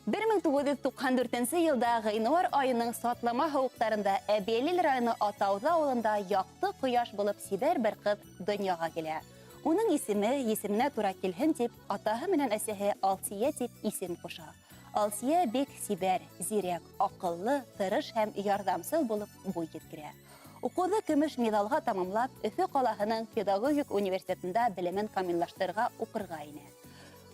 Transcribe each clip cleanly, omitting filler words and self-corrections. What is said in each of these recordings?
1994 йылда ғинуар айының сатлама һыуыҡтарында Әбйәлил районы Атауҙа ауылында яҡты ҡояш булып сибәр бер ҡыҙ донъяға килә. Уның исеме есеменә тура килһен тип, атаһы менән әсәһе Алсия тип исем ҡуша. Алсия бик сибәр, зирәк, аҡыллы, тырыш һәм ярҙамсыл булып буй еткерә. Уҡыуҙы көмөш миҙалға тамамлап, Өфө ҡалаһының педагогик университетында белемен камиллаштырырға уҡырға инә.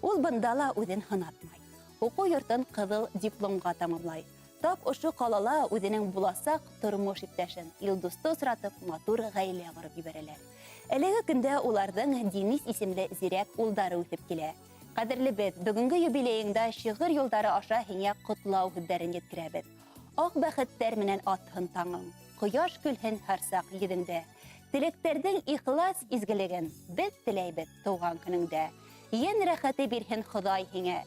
Ул бында ла үҙен һынатмай. Уҡыу йортон ҡыҙыл дипломға тамамлай. Тап ошо ҡалала үҙенең буласаҡ тормош иптәшен Илдусты осратып, матур ғаилә ҡороп ебәрәләр. Әлеге көндә уларҙың Денис исемле зирәк улдары үҫеп килә. Ҡәҙерлебеҙ, бөгөнгө юбилейыңда шиғыр юлдары аша һиңә ҡотлау һүҙҙәрен еткерәбеҙ. Аҡ бәхеттәр менән атһын таңың, ҡояш көлһен һәр саҡ йөҙөңдә. Теләктәрҙең ихлас изгелеген беҙ теләйбеҙ тыуған көнөңдә. Йән рәхәте бирһен Хоҙай һиңә,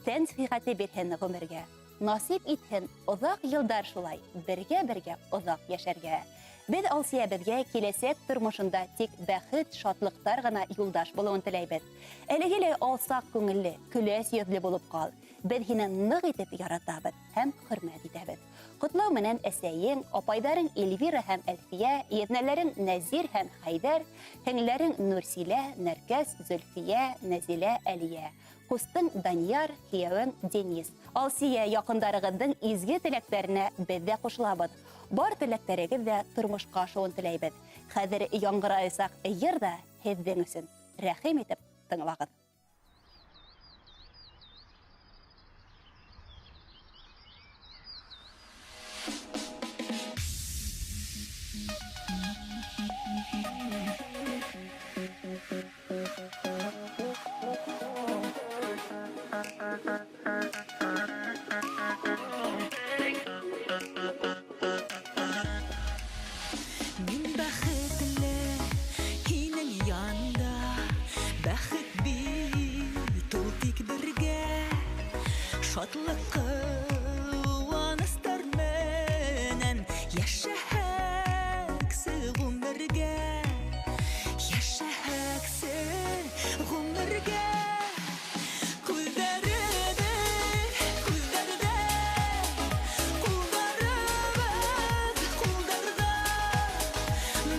тән сихәте бирһен ғүмергә. Насип итһен оҙаҡ йылдар шулай, бергә-бергә оҙаҡ йәшәргә. Беҙ Алсиябеҙгә киләсәк тормошонда тик бәхет, шатлыҡтар ғына юлдаш булыуын теләйбеҙ. Әлеге лә алсаҡ күңелле, көләс йөҙлө булып ҡал. Беҙ һине ныҡ итеп яратабыҙ һәм хөрмәт итәбеҙ. Ҡотлау менән әсәйең, апайҙарың Эльвира һәм Әлфиә, еҙнәләрең Нәзир һәм Хәйҙәр, һеңлеләрең Нурсилә, Нәркәс, Зөлфиә, Нәзилә, Әлиә. Ҡустың Данияр, кейәүең Денис. Алсия, яҡындарығыҙҙың изге теләктәренә беҙ ҙә ҡушылабыҙ. Бар теләктәрегеҙ ҙә тормошҡа ашыуын теләйбеҙ. Хәҙер яңғыраясаҡ йыр ҙа һеҙҙең өсөн. Рәхим итеп тыңлағыҙ. Мин бәхетле һинең янда, бәхет бит ул тик бергә. Шатлыҡ ҡыуаныстар менән йәшәһәксе ғүмергә, йәшәһәксе ғүмергә. Күҙҙәребеҙ күҙҙәрҙә, ҡулдарыбыҙ ҡулдарҙа.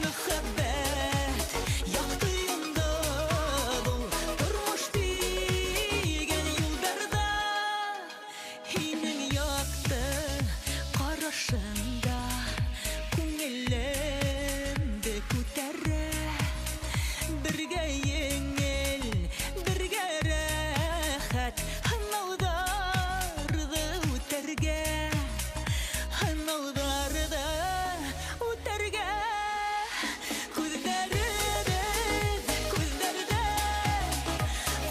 Мөхәббәт яҡты йондоҙ ул, тормош тигән юлдарҙа. Һинең яҡты ҡарашыңда күңелемде күтәрә. Бергә еңел, бергә рәхәт һынауҙарҙы үтәргә, һынауҙарҙы үтәргә. Күҙҙәребеҙ күҙҙәрҙә,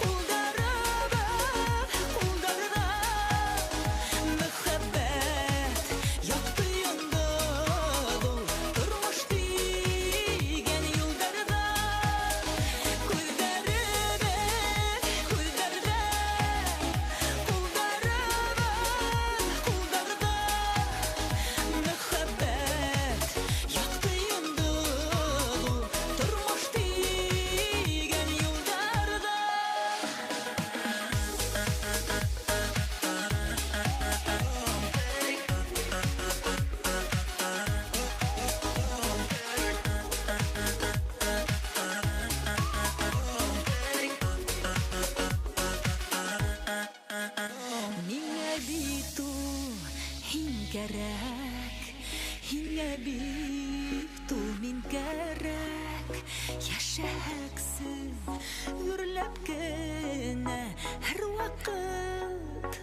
ҡулдарыбыҙ ҡулдарҙа. Мөхәббәт яҡты йондоҙ ул, тормош тигән юлдарҙа. Күҙҙәребеҙ күҙҙәрҙә, ҡулдарыбыҙ ҡулдарҙа. Мөхәббәт яҡты йондоҙ ул, тормош тигән юлдарҙа. Миңә бит ул һин кәрәк, һиңә бит ул мин кәрәк. Йәшәһәксе гөрләп кенә һәр ваҡыт